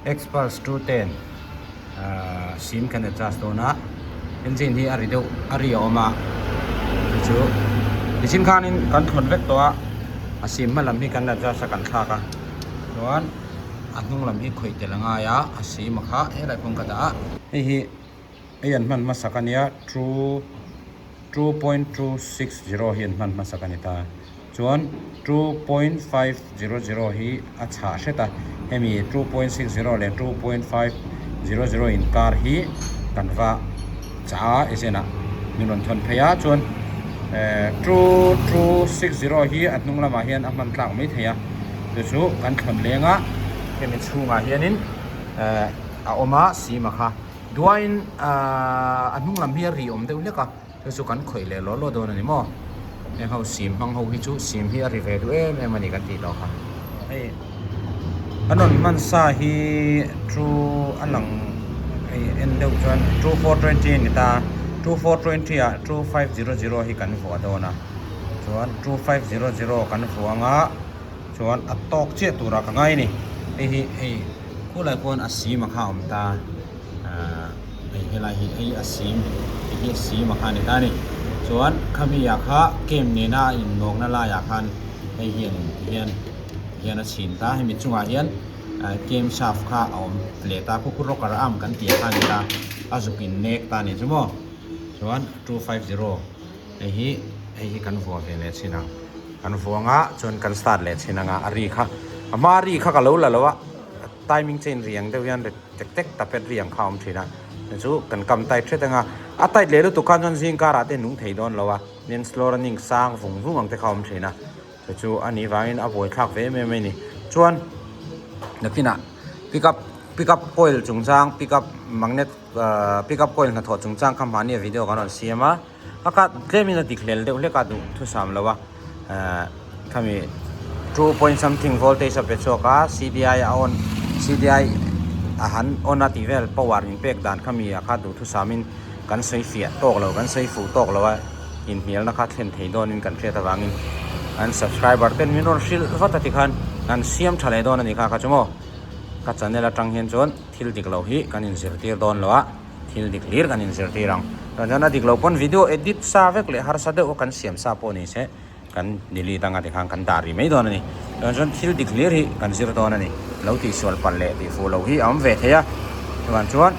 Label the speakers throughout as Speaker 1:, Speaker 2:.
Speaker 1: Xpulse 210 ahh sim kan adjust dawn a engine hi a ri deuh a ri a awm a chu chu nichin khanin kan thlawn vek tawh a a sim hma lam hi kan adjust a kan thlak a chuan a hnung lam hi khawih tel a ngai a a sim a kha helai pawn ka dah a hei hi hei an hman hmasak a nia two 2.260 hi an hman hmasak a ni ta. Chuan 2.500 hi a chhah hret a, hemi 2.60 leh 2.500 inkar hi kan va chah a, agent ah min rawn thawn phei a, chuan 2260 hi a hnung lamah hian a hman tlak mai thei a, chu chu kan thawn leng a, hemi chhungah hianin a awm a, sima kha. Duain a hnung lam hi a ri awm deuh hlek a, chu chu kan khawih leh law law dawn a ni maw? Heng ho sim hmang ho hi chu sim hi a ri ve duh em em a ni kan tih tawh kha. Hei an rawn hman sa hi two a lang hei en deuh chuan two 420 a ni ta, two 420 ah two 500 hi kan vuah dawn a, chuan two 500 kan vuah anga chuan a tawk chiah turah ka ngai a ni. Hei hi hei. Khulai khuan a sim a kha a awm ta ahh hei helai hi hei a sim hei hi a sim a kha a ni ta a ni chuan khami ah kha camp nena a innawkna laiah khan hei hian ti hian ti hian a chhin ta hemi chungah hian ah camp shaft kha a awm leh ta khu khu rocker arm kan tih kha a ni ta a zuk innek ta a ni chu maw chuan 250. Hei hi hei hi kan vuah ve leh chin ang kan vuah anga chuan kan start leh chin anga a ri kha a hma ri kha ka lo la lo a timing chain ri ang deuh hian ri tek tek tapet ri ang kha a awm thin a chu chu kan kam tight hret anga a tight leh lutuk khan chuan zing karah te nung thei dawn lo a nen slow running sang vung vung ang te kha a awm thin a chu chu a nih vangin a buaithlak ve em em a ni chuan nakinah pick up pick up coil chungchang pick up magnet pick up coil hnathawh chungchang kha mahni a video kan rawn siam a. A khat tlemin a dik hlel deuh hlek a duh thusam lo a ehh khami 2 point something voltage a pe chhuak a C_D_I a on C_D_I a han on a tih vel power in pek dan khami ah kha duh thusamin kan sawi fiah tawk lo kan sawi fuh tawk lo a inhnialna kha thlen thei dawnin kan hriat avangin an subscriber ten min rawn hrilh vat a tikhan kan siam tha leh dawn a ni kha kha chu maw ka channel atang hian chuan thil dik lo hi kan inzirtir dawn lo a. Thil dik hlir kan inzirtir ang. Chuan chuan a dik lo pawn video edit sa vek leh harsa deuh a kan siam sa pawh ni se kan delete anga tikhan kan dah rih mai dawn a ni. Chuan chuan thil dik hlir hi kan zir dawn a ni. Lo tihsual palh leh tihfuh loh hi a awm ve thei a. Chuan chuan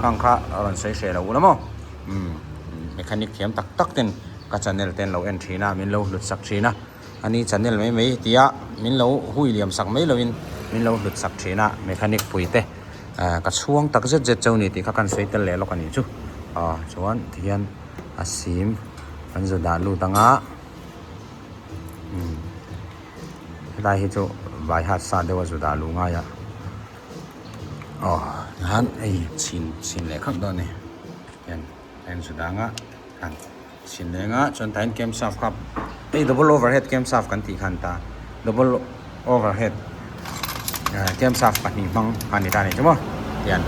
Speaker 1: khang kha a rawn sawi hreh lo ula maw? Umm mechanic thiam tak tak ten ka channel te an lo en thin a, min lo hlut sak thin a. Ani channel mai mai tia min lo hui liam sak mai lovin min lo hlut sak thin a mechanic pui te ka chhuang tak zet zet chauh ni tih kha kan sawi tel leh lawk a nih chu aw chuan tihian a sim kan zu dah lut anga umm helai hi chu vai hat sa deuh a zu dah luh ngai a aw tihian hei chhin chhin leh khap dawn a ni hian a inzu dah anga han. Chhin leng a chuan tah hian camp shaft kha hei double overhead camp shaft kan tih khan ta double overhead camp shaft pahnih hmang a ni ta a ni chu maw tihian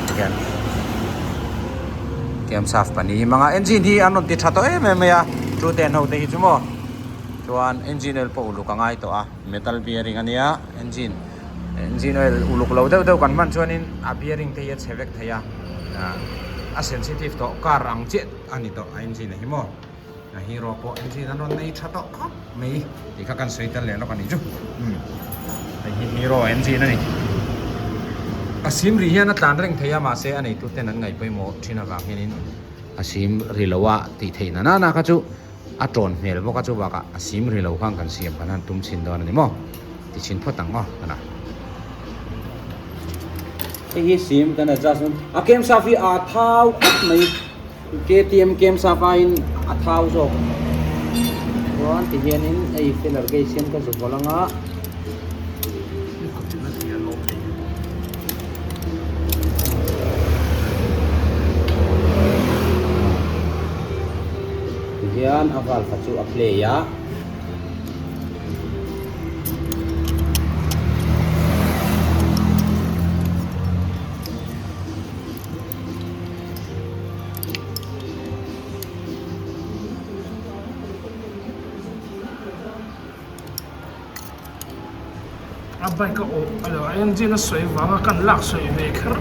Speaker 1: tihian camp shaft pahnih hi hmang a engine hi an rawn ti tha tawh em em mai a two ten ho te hi chu maw chuan engine oil pawh uluk a ngai tawh a metal bearing a nia engine engine oil uluk lo deuh deuh kan hman chuanin a bearing te hi a chhe vek thei a. A sensitive tawh car ang chiah a ni tawh a engine a hi maw a hero pawh engine an rawn nei tha tawh khawp mai tih kha kan sawi tel leh lawk a nih chu umm hei hi hero engine a ni a sim ri hian a tlan reng thei a mahse a neitu ten an ngaih pawimawh thin avang hianin a sim ri lo a tih theih na nana kha chu a tawn hmel bawk a chu bakah a sim ri lo khan kan siam kan han tum chhin dawn a ni maw. Ti chhin phawt ang aw tunah. Hei hi sim kan adjust dawn. A camp shaft hi a thau khawp mai. KTM camp shaft aiin a thau zawk. Chuan ti hianin hei filler gauge hian ka zu vawlh anga. Tihian a valve chu a play a.
Speaker 2: A bike a awh a lo a engine a sawi vanga kan lak sawi ve kher.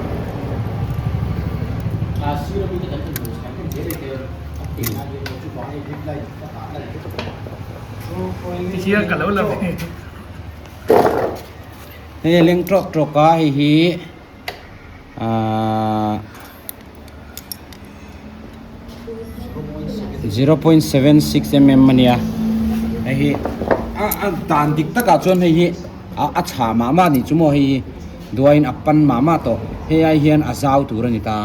Speaker 2: Tihian ka lo la ve.
Speaker 1: Hei a leng tawk tawk a hei hi ahh 0.76 mm a nia hei hi a a dan dik takah chuan hei hi a a chhah mah mah a nih chu maw hei hi duaiin a pan mah mah tawh hei ai hian a zau tur a ni ta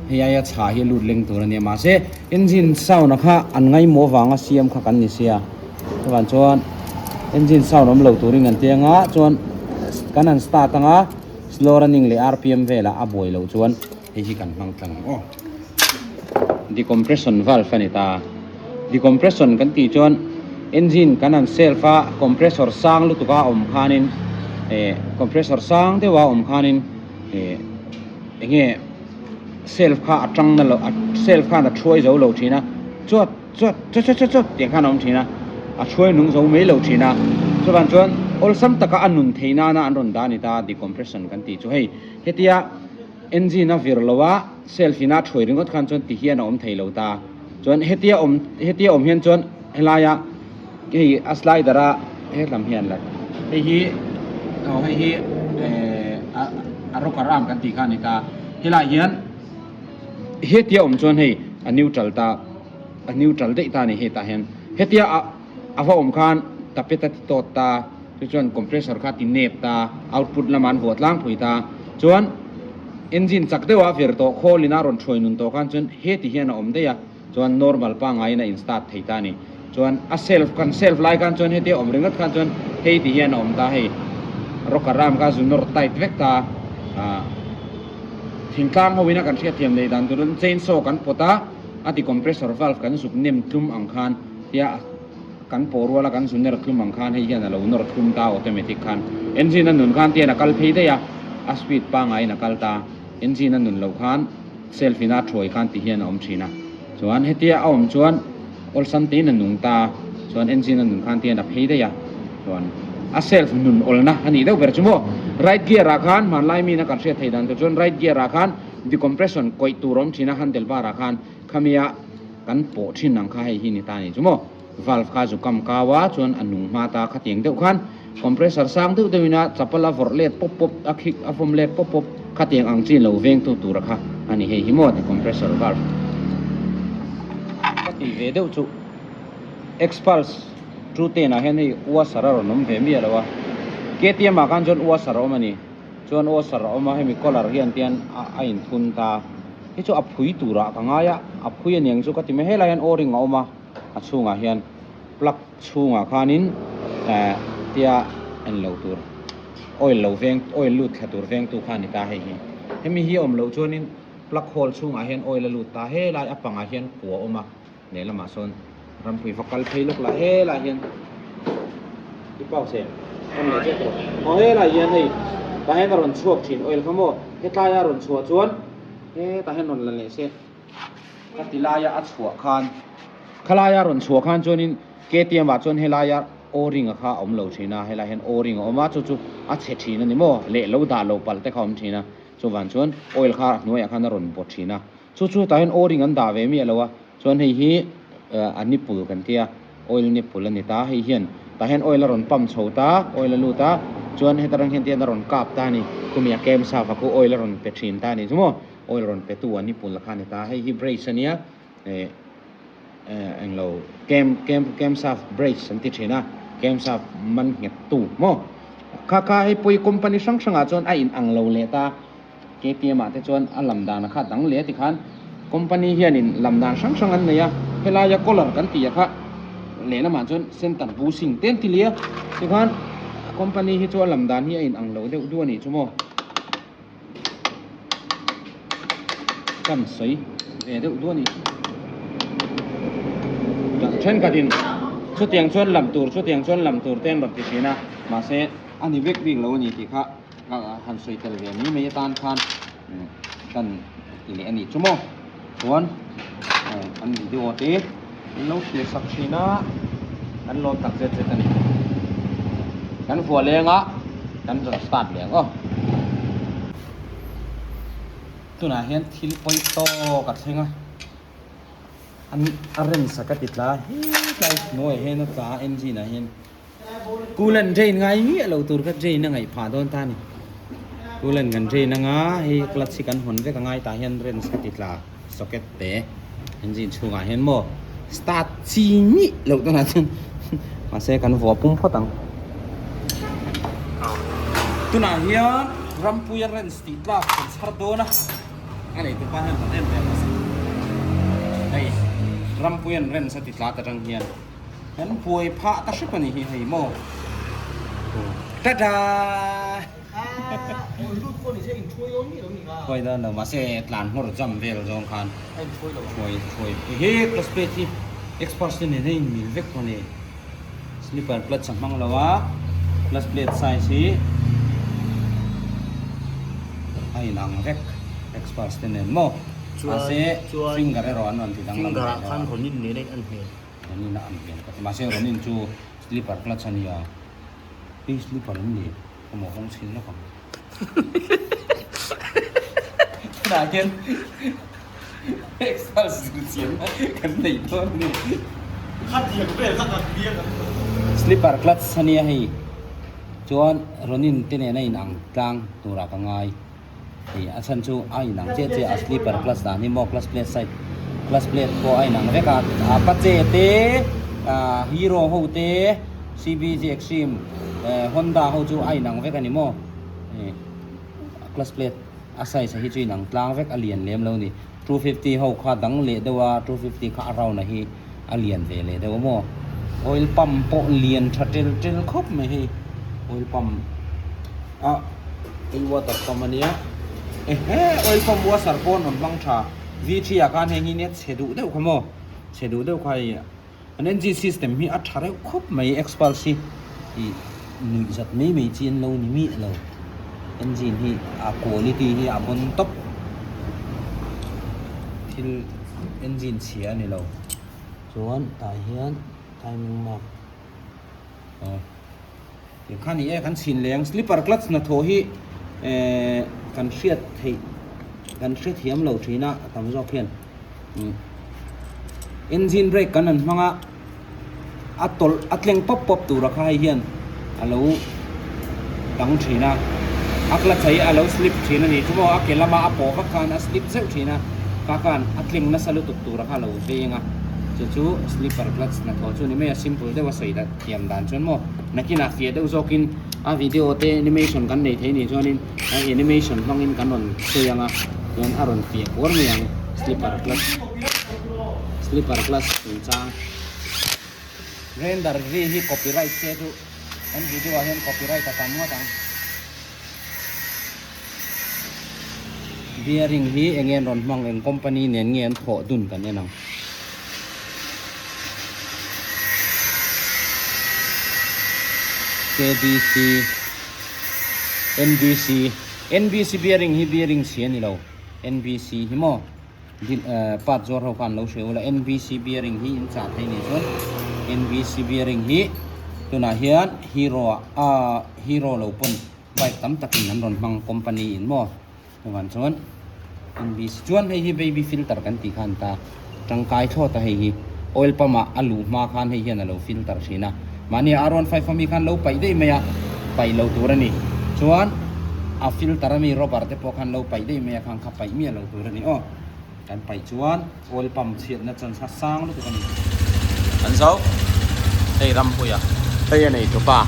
Speaker 1: hei aia chhah hi a lut leng tur a nia mahse engine sound a kha an ngaimawh vanga siam kha kan ni sia chuvang chuan engine sound awm lo turin an tiang a chuan kan han start anga slow running leh rpm velah a buai loh chuan. Hei hi kan hmang tlang ang aw. Decompression valve a ni ta. Decompression kan tih chuan engine kan han self a, compressor sang lutuk a awm khanin eh compressor sang deuh a awm khanin eh eng nge self kha a tang na loh a self khan a thuai zo lo thin a chuat chuat chuat chuat chuat chuat tiang khan a awm thin a, a thuai nung zo mai lo thin a. Chuvang chuan awlsam taka a nun theih nana an rawn dah a ni ta decompression kan tih chu hei hetia. Engine a vir lo a, self in a thuai ringawt khan chuan ti hian a awm thei lo ta. Chuan hetia awm hetia awm hian chuan helaia hei a slider a hetlam hian la hei hi aw hei hi eh a a rocker arm kan tih kha a ni ta. Helaiah hian hetia awm chuan hei a neutral ta a neutral daih ta a ni hetah hian. Hetia a a va awm khan tapet a ti tawt ta. Chu chuan compressor kha ti nep ta, output lama an vuah tlangpui ta. Chuan engine chak deuha vir tawh khawl ina rawn thuai nun tawh khan chuan heti hian a awm daih a, chuan normal pangaiin a in start thei ta a ni. Chuan a self kan self lai khan chuan hetia awm ringawt khan chuan hei ti hian a awm ta hei rocker arm kha zu nawr tight vek ta ah thingtlang ho ina kan hriatthiam nei dan tur chuan chainsaw kan pawt a, a ti compressor valve kan zuk nem tlum ang khan tia a. Kan pawh ruala kan zu ner thlum ang khan hei hian a lo nawr thlum ta automatic khan engine a nun khan tian a kal phei daih a, a speed pangaiin a kal ta, engine a nun loh khan self in a thuai khan ti hian a awm thin a, chuan hetia a awm chuan awlsam tein a nung ta, chuan engine a nun khan tian a phei daih a, chuan a self nun awlna a nih deuh ber chu maw right gear ah khan hmanlai mi in a kan hriat theih dan tur chuan right gear ah khan decompression kawih tur a awm thin a handle bar ah khan khami a kan pawh thin ang kha hei hi ni ta a ni chu maw. Valve kha zu kam kau a, chuan a nung hma ta khatiang deuh khan compressor sang deuh deuhin a chapal a vawrh let pawp pawp a khik a vawm let pawp pawp khatiang ang chin lo veng tu tura kha a ni hei hi maw ti compressor valve ka tih ve deuh chu Xpulse 210 ah hian hei washer a rawn awm ve miah lo a KTM ah khan chuan washer a awm a ni chuan washer a awm a hemi collar hian tian a inthun ta hi chu a phui turah ka ngai a a phui aniang chu ka ti mai helai hian o-ring a awm a. A chhungah hian plug chhungah khanin eh tia en loh tur oil lo veng oil lut thla tur vengtu kha a ni ta hei hi. Hemi hi a awm loh chuanin plug hole chhungah hian oil a lut ta helai a pangah hian kua a awm a lehlamah sawn rampui va kal phei lawk lah helai hian i pause em on leh chiah tawh aw helai hian hei tah hian a rawn chhuak thin oil kha maw hetlaia a rawn chhuah chuan hetah hian rawn la leh se. Ka ti laia a chhuah khan khalaia rawn chhuah khan chuanin KTM ah chuan helaia O-ring a kha a awm lo thin a, helai hian O-ring a awm a, chu chu a chhe thin a ni maw? Leh lo dah lo palh te kha a awm thin a, chuvang chuan oil kha a hnuaiah khan a rawn baw thin a, chu chu tah hian O-ring an dah ve miah lo a, chuan hei hi a nipple kan tia. Oil nipple a ni ta, hei hian tah hian oil a rawn pump chho ta, oil a lut a, chuan heta rang hian tihian a rawn kap ta a ni, khumi a kem saf a khu oil a rawn pe thin ta a ni chu maw, oil rawn pe tu a nipple kha a ni ta, hei hi brace a nia eh eh englo kem kem kem saf brace an ti thin a, kem saf man nghet tu maw, kha kha hei pawh hi company hrang hrangah chuan a in ang lo leh ta. KTM ah te chuan a lam dan a kha dang leh a tikhan company hianin lam dan hrang hrang an nei a, helaia collar kan tih a kha lehlamah chuan center bushing te an ti leh a, tikhan company hi chu a lam dan hi a in ang lo deuh duh a nih chu maw kan sawi ve deuh duh a ni. Thenkhatin chutiang chuan lam tur chutiang chuan lam tur te an rawn ti thin a, mahse a ni vek bik lo a ni tih kha. Han sawi tel ve mai mai atan khan kan ti leh a nih chu maw chuan an video te an lo thlir sak thin a an lawm tak zet zet a ni kan vuah leng a. Kan rawn start leh ang aw. Tunah hian thil pawi tawk a thleng a, an a rem sak a ti tla hetlai hnuaiah hian a tla a engine ah hian coolant drain ngai miah lo tur kha drain a ngaih phah dawn ta a ni. Coolant kan drain anga hei clutch hi kan hawn vek a ngai tah hian wrench ka ti tla socket te engine chhungah hian maw start chi nih loh tunah chuan mahse kan vuah pum phawt ang. Tunah hian Rampuia wrench tih tlak kan chhar dawn a, a nei tupa hian kan en ve hmasa. Hei Rampuia'n wrench a ti tla ta tang hian kan buai phah ta hrep a ni hi hei maw. Tata! Thuai dawn lo mahse tlan hmawr jam vel zawng khan thuai thuai he clutch plate hi experts te nen a inmil vek tawh a ni slipper clutch a hmang lo a clutch plate size hi a inang vek experts te nen maw mahse finger erawh an rawn ti danglam
Speaker 3: finger ah khan Ronin nen a in an hmel
Speaker 1: Ronin a an hmel ka ti mahse Ronin chu slipper clutch a nia. Hei slipper an ni emaw hawng chhin lawk ang. Tunah hian extra zirchianna kan nei dawn a ni.
Speaker 3: Khatiang vel kha kan biak ang.
Speaker 1: Slipper clutch a nia hei chuan Ronin te nen a inang tlang turah ka ngai. Hei a chhan chu a inang chiah chiah a slipper clutch dan hi maw clutch plate side clutch plate pawh a inang vek a apache te ah hero ho te cbg extreme eh honda ho chu a inang vek a ni maw eh clutch plate a size a hi chu inang tlang vek a lian lem lo a ni 250 ho kha dang leh deuh a 250 kha a round a hi a lian ve leh deuh a maw oil pump pawh lian tha tel tel khawp mai hei oil pump a oil water pump a nia ehe oil pump washer pawh an rawn hmang tha v three ah khan heng hi nia chhe duh deuh kha maw chhe duh deuh kha hei an engine system hi a tha reuh khawp mai xpulse hi ih nuih zat mai mai chi an lo ni miah lo engine hi a quality hi a bon tawp thil. Engine chhia a ni lo chuan tah hian timing mark aw ti kha ni e kan chhin leng slipper clutch hnathawh hi ehh kan hriat theih kan hrethiam lo thin a a tam zawk hian umm engine brake kan han hmang a a tawlh a tleng pawp pawp tura kha hei hian a lo dang thin a a clutch ah hi a lo slip thin a ni chu maw a ke lama a pawh vak khan a slip zeuh thin a ka khan a tleng nasa lutuk tura kha a lo veng a chu chu slipper clutch hnathawh chu a ni mai a simple deuh a sawi dan thiam dan chuan maw nakinah fiah deuh zawkin a video te animation kan nei thei nih chuanin a animation hmangin kan rawn sawi ang a chuan a rawn fiah kuar mai ang slipper clutch slipper clutch chungchang render ri hi copyright se chu kan video ah hian copyright a tam ngawt ang bearing hi eng nge an rawn hmang eng company nen nge an thawh dun kan en ang. K_D_C N_B_C N_B_C bearing hi bearing chhi a ni lo N_B_C hi maw part zuar ho khan lo hre ula N_B_C bearing hi in chah thei nih chuan N_B_C bearing hi tunah hian hero ah ah hero lo pawn bike tam takin an rawn hmang company in maw. Chuvang chuan NBC chuan hei hi baby filter kan tih khan ta tangkai thlawt a hei hi oil pump ah a luh hma khan hei hian a lo filter thin a mahni R15 ami khan lo paih daih mai a paih lo tur a ni chuan a filter ami rubber te pawh khan lo paih daih mai a khang kha paih miah lo tur a ni aw kan paih chuan oil pump chhiatna chance kha sang lutuk a ni. Kan zo hei ramhuia hei a nei tupa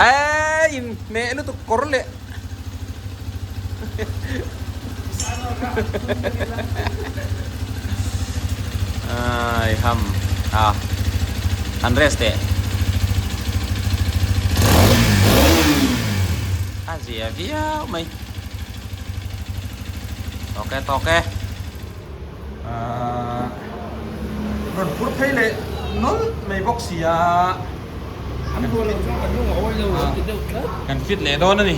Speaker 1: eee in hmeh lutuk kawr leh ai ham a an rest teh a zia viau mai. Tawk e tawk e. Ahh rawn phur phei leh nawlh mai bawk si a.
Speaker 2: An rual lo chuan kan lung a awi lo an ti deuh tlat.
Speaker 1: Kan fit leh dawn a ni.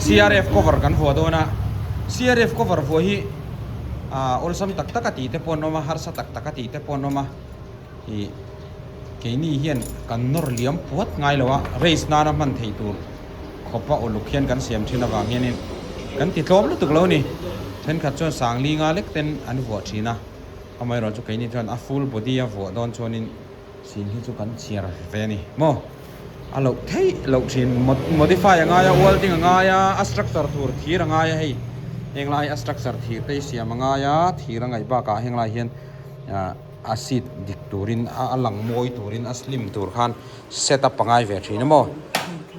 Speaker 1: CRF cover kan vuah dawn a. CRF cover vuah hi ahh awlsam tak tak a tih te pawh an awm a harsa tak tak a tih te pawh an awm a. Ih. Keini hian kan nawr liam puat ngai lo a, race nana hman theih tur khawpa uluk hian kan siam thin avang hianin kan ti tlawm lutuk lo a ni. Thenkhat chuan sangli nga lek ten an vuah thin a, amaherawhchu chu keini chuan a full body a vuah dawn chuanin sin hi chu kan chhiar ve a ni maw. A loh theih loh thin modify a ngai a, welding a ngai a, a structure tur thir a ngai a hei heng lai a structure thir te hi siam a ngai a, thir a ngaih bakah heng lai hian ah a seat dik turin a lang mawi turin a slim tur khan set up a ngai ve thin a maw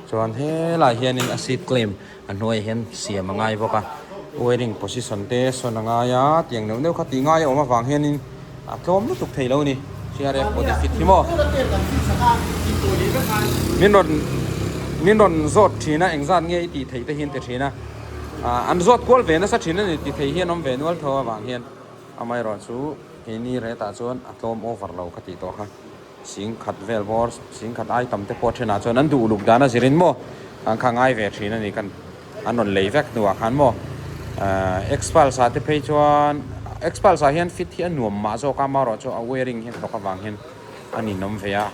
Speaker 1: chuan helaiah hianin a seat claim a hnuaiah hian siam a ngai bawk a wearing position te sawn a ngai a tiang neuh neuh kha tih ngai a awm avang hianin a tlawm lutuk thei lo a ni C R F body fit hi maw min rawn min rawn zawt thin a engzat nge i tih theih te hi an ti thin a ah an zawt kual ve nasa thin a ni ti thei hian awm ve nual tho avang hian. Amaherawhchu keini retah chuan a tlawm over lo ka tih tawh kha. Sing khat vel bawr, sing khat ai tam te pawh thenah chuan an duh uluk dan a zirin maw an kha ngai ve thin a ni kan an rawn lei vek hnuah khan maw. Xpulse ah te phei chuan Xpulse ah hian fit hi a nuam mah zawk a, amaherawhchu a wearing hian thawk avang hian a ninawm ve a,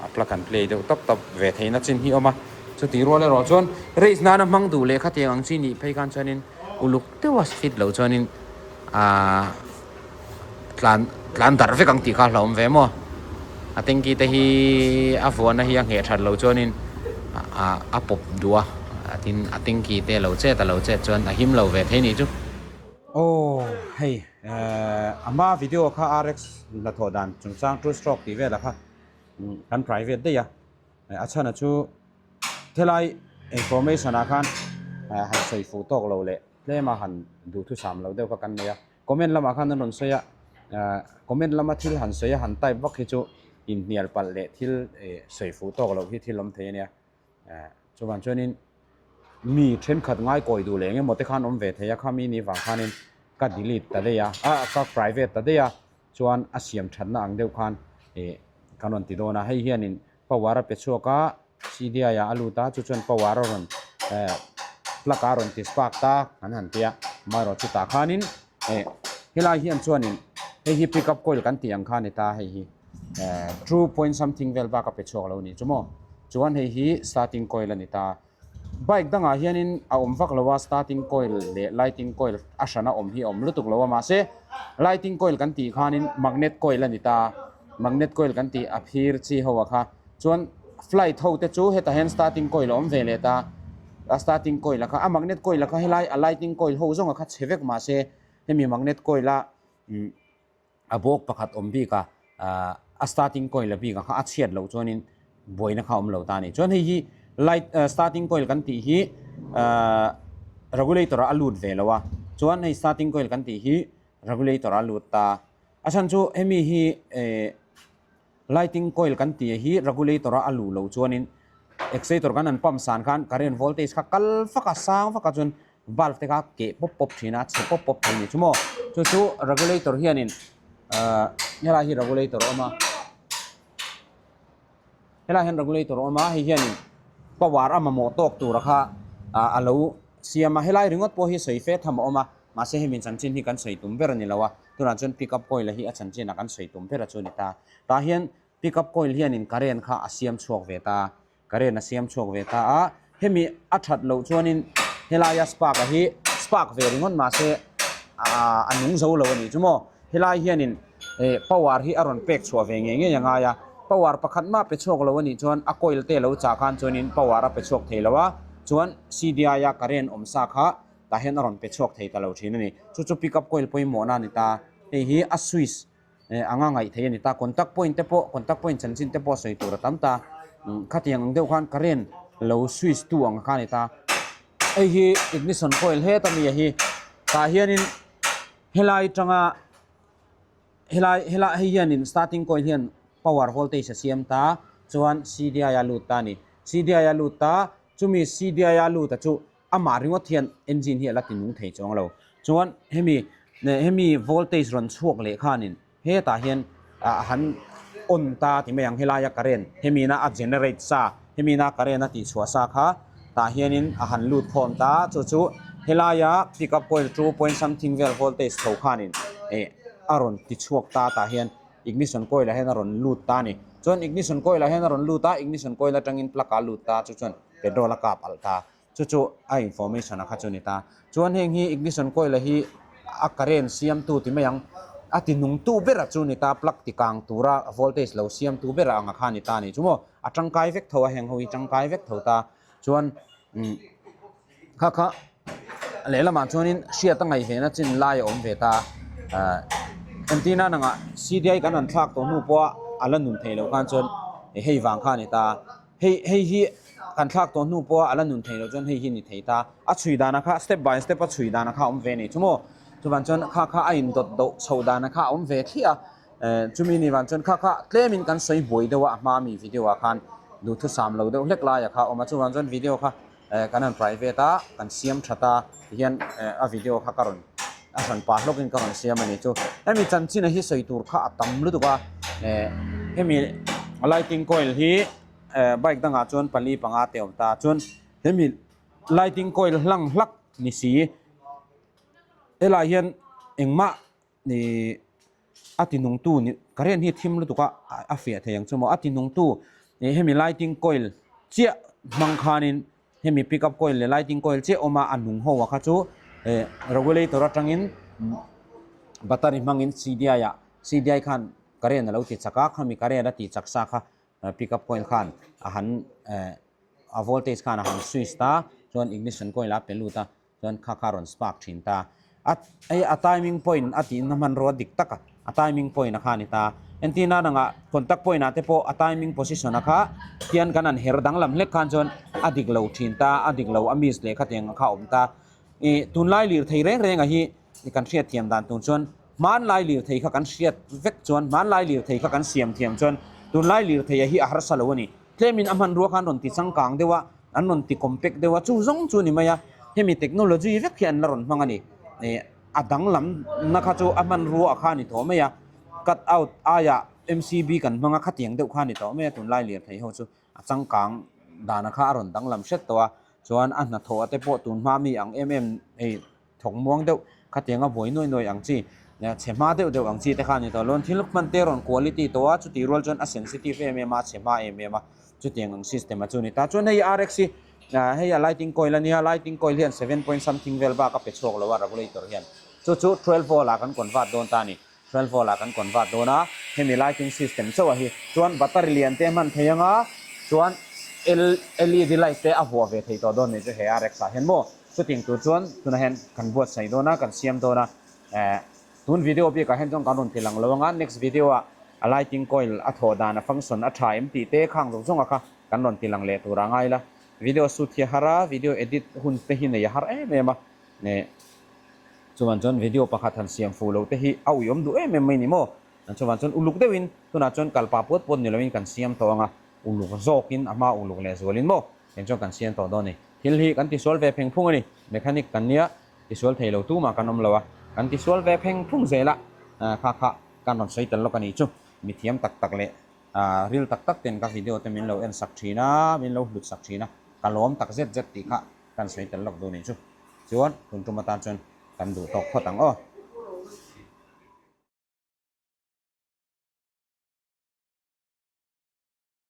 Speaker 1: a plug and play deuh tawp tawp ve theihna chin hi a awm a. Chutih rual erawh chuan race nana hmang duh leh khatiang ang chi nih phei khan chuanin uluk deuha fit loh chuanin Ahh tlan tlan darh vek ang tih kha a hlauhawm ve maw a tanky te hi a vuahna hi a ngheh that loh chuanin ah a pawp duh a tin a tanky te lo chet a lo chet chuan a him lo ve thei nih chu. Aw hei ehh a hma video kha RX hnathawh dan chungchang two stroke tih velah kha kan private daih a a chhan a chu helai information ah khan han sawi fuh tawk lo leh. Tlem a han duhthusam lo deuh kha kan nei a, comment lamah khan an rawn sawi a, ahh comment lama thil han sawi a han type vak hi chu inhnial palh leh thil eh sawi fuh tawk loh hi thil awm thei a nia, eh chuvang chuanin mi thenkhat ngaikawi duh leh eng emaw te khan awm ve thei a, khami ni vang khanin ka delete ta daih a, ah ka private ta daih a, chuan a siam thatna ang deuh khan eh kan rawn ti dawn a, hei hianin power a pe chhuak a C_D_I ah a lut a chu chuan power a rawn eh plug a rawn ti spark ta an han ti a amaherawh chutah khanin eh helai hian chuanin hei hi pick up coil kan tih ang kha a ni ta hei hi eh two point something vel bak a pe chhuak lo a nih chu maw chuan hei hi starting coil a ni ta. Bike dangah hianin a awm vak lo a, starting coil leh lighting coil a hrana awm hi a awm lutuk lo a, mahse lighting coil kan tih khanin magnet coil a ni ta, magnet coil kan tih a phir chi ho a kha, chuan flight ho te chu hetah hian starting coil a awm ve leh ta, a starting coil a kha, a magnet coil a kha helai a lighting coil ho zawng a kha chhe vek mahse hemi magnet coil a umm. A bawk pakhat awm bik a, ahh a starting coil a bik ang kha a chhiat loh chuanin buaina kha a awm lo ta a ni. Chuan hei hi light starting coil kan tih hi ahh regulator ah a lut ve lo a, chuan hei starting coil kan tih hi regulator ah a lut ta. A chhan chu hemi hi eh Lighting coil kan tih hi regulator a a luh loh chuanin exciter kan han pump san khan current voltage kha kal vak a sang vak a chuan bulb te kha keh pawp pawp thin a chhe pawp pawp thei a ni chu maw chu chu regulator hianin ahh helai hi regulator a awm a helai hian regulator a awm a hei hianin power a mamawh tawk tura kha ah a lo siam a helai ringawt pawh hi sawi fe tham a awm a mahse hemi chanchin hi kan sawi tum ber a ni lo a. Tunah chuan pick up coil hi a chanchin a kan sawi tum ber a chu a ni ta. Tah hian pick up coil hianin current kha a siam chhuak ve ta, current a siam chhuak ve ta a, hemi a that loh chuanin helaia spark a hi spark ve ringawt mahse a nung zo lo a nih chu maw. Helai hianin eh power hi a rawn pek chhuah ve ngei ngei a ngai a, power pakhat mah pe chhuak lo a nih chuan a coil te lo chah khan chuanin power a pe chhuak thei lo a, chuan C_D_I a current awm sa kha tah hian a rawn pe chhuak thei ta lo thin a ni. Chu chu pick up coil pawimawhna a ni ta. Hei hi a switch eh anga ngaih theih a ni ta. Contact point te pawh contact point chanchin te pawh sawi tur a tam ta. Khatiang ang deuh khan current lo switch tu ang kha a ni ta. Hei hi ignition coil het ami a hi. Tah hianin helai tanga helai helai hei hianin starting coil hian power voltage a siam ta chuan C_D_I a lut ta a ni. C_D_I a lut ta chumi C_D_I a lut a chu Amah ringawt hian engine hi a la ti nung thei chuang lo. Chuan hemi hemi voltage rawn chhuak leh khanin hetah hian a han on ta ti mai ang helaia current hemi na a generate sa hemi na current a tihchhuah sa kha tah hianin a han lut khawm ta chu chu helaia pick up coil two point something vel voltage tho khanin eh a rawn ti chhuak ta tah hian ignition coil ah hian a rawn lut ta a ni. Chuan ignition coil ah hian a rawn lut a, ignition coil atangin plug ah a lut ta, chu chuan petrol a kap alh ta. Chu chu a information a kha chu a ni ta. Chuan heng hi ignition coil a hi a current siamtu ti mai ang, a ti nungtu ber a chu a ni ta, plug ti kang tura voltage lo siamtu ber ang a kha a ni ta a ni chu maw. A tangkai vek tho a, heng ho hi tangkai vek tho ta. Chuan umm kha kha lehlamah chuanin hriat a ngaihven a chin lai a awm ve ta ah entirna nangah C_D_I kan han thlak tawh hnu pawha a la nun theih loh khan chuan hei vang kha a ni ta hei hei hi kan thlak tawh hnu pawha a la nun theih loh chuan hei hi a ni thei ta a chhui danah kha step by step a chhui danah kha a awm ve a ni chu maw chuvang chuan kha kha a indawt deuh chhoh danah kha a awm ve thliah a. Eh chumi ni vang chuan kha kha tlemin kan sawi buai deuh a a hma mi video ah khan duhthusam lo deuh hlek lai a kha a awm a chuvang chuan video kha eh kan han private a kan siam that a tihian eh a video kha ka rawn a hran pah hlawk in ka rawn siam a ni chu hemi chanchin a hi sawi tur kha a tam lutuk a eh hemi lighting coil hi eh bike dangah chuan pali panga te a awm ta chuan hemi lighting coil hlang hlak ni si helaiah hian engmah. Ih a ti nungtu ni current hi thim lutuk a a fiah thei ang chu maw a ti nungtu ih hemi lighting coil chiah hmang khanin hemi pick up coil leh lighting coil chiah awm a a nung ho a kha chu eh regulator atangin battery hmangin C_D_I ah C_D_I khan current a lo ti chak a khami current a tih chak sa kha pick up coil khan a han eh a voltage khan a han switch ta chuan ignition coil a pe lut a. Chuan kha kha a rawn spark thin ta. A hei a timing point a tihna hmanrua dik tak a, a timing point a kha a ni ta. Entir nan anga contact point ah te pawh a timing position a kha hian kan han her danglam hlek khan chuan a dik lo thin ta, a dik lo a miss leh khatiang ang kha a awm ta. Ih tunlai lirthei reng reng a hi kan hriatthiam dan tur chuan hmanlai lirthei kha kan hriat vek chuan hmanlai lirthei kha kan siam thiam chuan tunlai lirthei a hi a harsa lo a ni. Tlemin a hmanrua khan rawn ti changkang deuh a, an rawn ti compact deuh a, chu zawng chu a ni mai a, hemi technology vek hi an la rawn hmang a ni. Ih a danglam na kha chu a hmanrua a kha a ni tawh mai a, cut out aiah M_C_B kan hmang a, khatiang deuh kha a ni tawh mai a, tunlai lirthei ho chu a changkang dana kha a rawn danglam hret tawh a, chuan a hnathawh te pawh tun hma mi ang em em hei thawk muang deuh khatianga buai nuai nuai ang chi chhe hma deuh deuh ang chi te kha a ni tawh lo thil hman te rawn quality tawh a chutih rual chuan a sensitive em em a a chhe hma em em a chutiang ang system a chu a ni ta chuan hei R_X hi ah hei a lighting coil a nia lighting coil hian seven point something vel bak a pe chhuak lo a regulator hian chu chu twelve volt ah kan convert dawn ta a ni twelve volt ah kan convert dawn a hemi lighting system chauh a hi chuan battery lian te hman thei anga chuan L_E_D light te a vuah ve thei tawh dawn ni chu he R_X ah hian maw. Chuting tur chuan tunah hian kan buatsaih dawn a, kan siam dawn a, eh tun video bikah hian chuan kan rawn ti lang lo anga next video ah a lighting coil a thawh dan a function a tha em tih te khang zawng zawng a kha kan rawn ti lang leh tur a ngai la. Video shoot hi a har a, video edit hun te hi nei a har em em a, eh chuan chuan video pakhat han siam fuh loh te hi a uiawm duh em em mai ni maw? Chuan chuan uluk deuhin tunah chuan kal pah puat puat ni loin kan siam tawh anga uluk zawkin a hma uluk leh zualin maw? Eng chuan kan siam tawh dawn a ni. Thil hi kan tisual ve pheng phung a ni. Mechanic kan nia, tisual thei lo tumah kan awm lo a. Kan tisual ve pheng phung zel a, kha kha kan rawn sawi tel lawk a ni chu. Mi thiam tak tak leh ril tak tak ten ka video te min lo en sak thin a, min lo hlut sak thin a, ka lawm tak zet zet tih kha kan sawi tel lawk duh a ni chu. Chuan tun tum atan chuan kan duh tawk phawt ang aw.